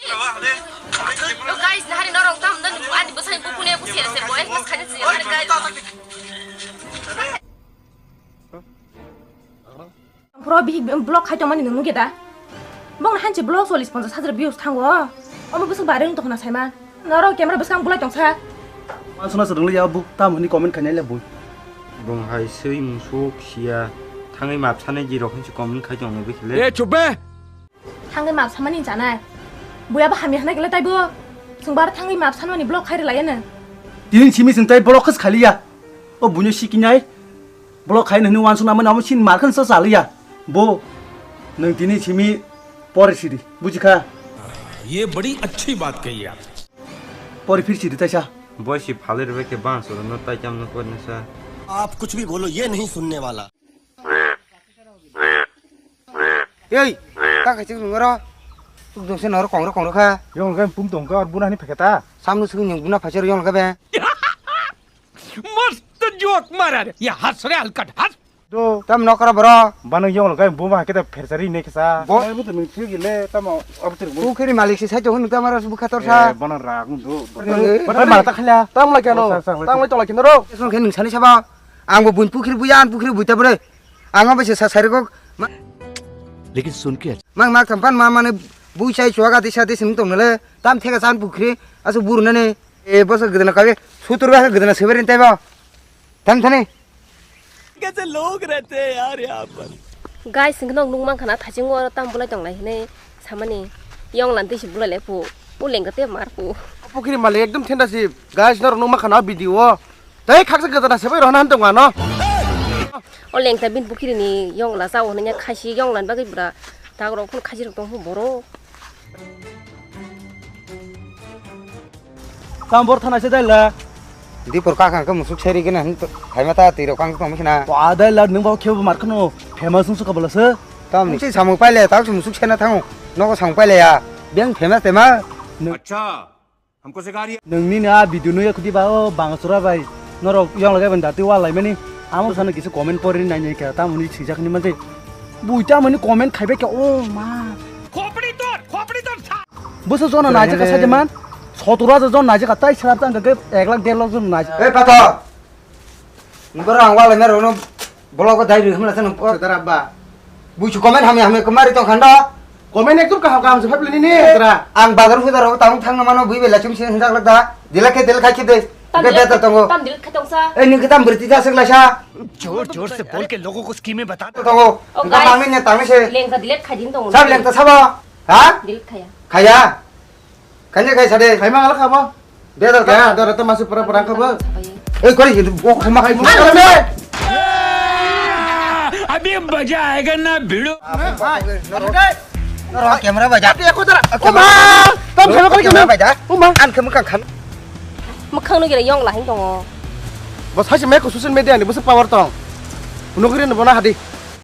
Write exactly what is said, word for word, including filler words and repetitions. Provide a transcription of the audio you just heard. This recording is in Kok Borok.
Guys, nahari norok tam dan ani bwsai bukune busi ase boy, mas khani si hari guys. Pro bihik blog khai tongmani nung nuge da? Bong hanchi blog solis ponchas hajar views thango. Omo bwswk bare wng tongna saima. Norok camera bwskang bulai tongsa. Wansuna se rwngli ya buk tam hwnwi comment khainai le bui. Bong hai swi musuk sia thangwi map sanai ji rok hinsi comment khai tong nai bikhle. ए चुप बे। Thangwi map samani chanai. Buya ba hamya hwnai kele taibo. Chwng bar thangwi map sanmani blog khai rwlai ano. Tini simi chwng tai blog khas khaliya. O buino sikinai. Blog khai nini wansuna mani amo sin mar khan sa chaliya. Bo nang tini simi pore sidi. Bujikha. ये बड़ी अच्छी बात कही आप। Pore phir sidi taisa. Boisi phalwi rwbai khe bang soro no tai cham no koi no sa. आप कुछ भी बोलो, ये नहीं सुनने वाला। Ei, ta kaichik nungaro. Tuk dongse noro kongro kongro kha. Yong lwgai pum tong kha, buna hani pheketa. Samno sung nyung buna phaisar yong lwgai be. मस्त जोक मारा रे। ये हंस रे हलकट, हंस। Do. Tam nokra bro. Bana yong lwgai buma kete phersari ne kesa. Bo. Ai, bo to nung thik le, tamo abtir bo. Pukhiri malik si sai to hunu tamara bukha tor sa. Eh, bana ra ngun do. Eh. Bana mata khala. Tam la kano? Oh, sa, sa, sa. Tam la to la kinaro. Song khe nung sani saba. Ang bo bun pukhiri buyan, pukhiri buita bore. Ang abo se sa sari kok. लेकिन सुन के mang mak tam pan ma mane bui sai chuaga tisa tisa nung tong nale tam thega san pukhri asu buru nane e bosa gdana kabe sutur ba gdana seberin taiba tan thani. कैसे लोग रहते हैं यार यहाँ पर। Guys, hwnkhe nok nukmankha na thaching o tam bulai tonglai hinwi samani yonglan twi se bulai lai phu. O lengka te mar phu. Pukhri malik ekdom thenda si. Guys, norok nukmankha na video o. Tei khaksa gdana sebai rohna han tongma no. O lengta bin pukhiri ni yongla chao hwnwi khaisi yonglan bagwi bwra dagrok phun khaisi rok tong phu borok. Tam bor thana se dai la. Dipor ka kang ka musuk seri gena hin phaima ta twi rok kang tong sina. Wa dai la nung ba khebo mar khno famous nung suka bola se. Tam nung si samung paile ta musuk sena thango. Nogo samung paile ya. Beng famous tema. Acha. हमको सिखा रही है। Nungni na video no yakhudi ba o bangsura bai. Norok yong lagai ban dati wa lai mani. Amo sana kisa comment pori nai nai kya tamoni sijak ni mante. Bui tamoni comment khaibe kya o ma. खोपड़ी तोड़, खोपड़ी तोड़ सा। Bosa jona naijak ka sajeman. Sotura jon naijak ka tai srap tang ka ek lakh der lakh jon naijak. Ei pato. Nungkoro ang walai mero no blog o dai rihim la sanang po. Sadar abba. Buisu comment hamya hamya kemari tong khando. Comment ekdom kaham kaham se phaiphilini ni tra. Ang bazar fudar ho tang thang mano bui bela chum sin hinjak lak da. Dila khe dil khai khide. Tam Ke dil better tongo. Tam dil khai tong sa. Eh ni kitam berti ta sek la sa. जोर जोर से बोल के लोगों को स्कीमें बता। Tongo. Oh, Ka guys. Tangni ne tangni se. Lengta delete khai din tongo. Sab lengta sabo. Ha? Delete khaya. Khaya. Kanya kai sade. Khai ma ngala khabo. Dera ta, dera ta masuk pura pura khabo. Ei kori gitu, gua sama kai. Ayo, be. अभी मजा आएगा ना भिड़ो। Noro camera baja. Aku dara. Aku ma. Tam sama kali camera baja. Uma. An kamu kan kan. Mukhang no gira yong lahing tongo. Bos hasil mai ko social media ni bos power tong. Nugri ni bona hadi.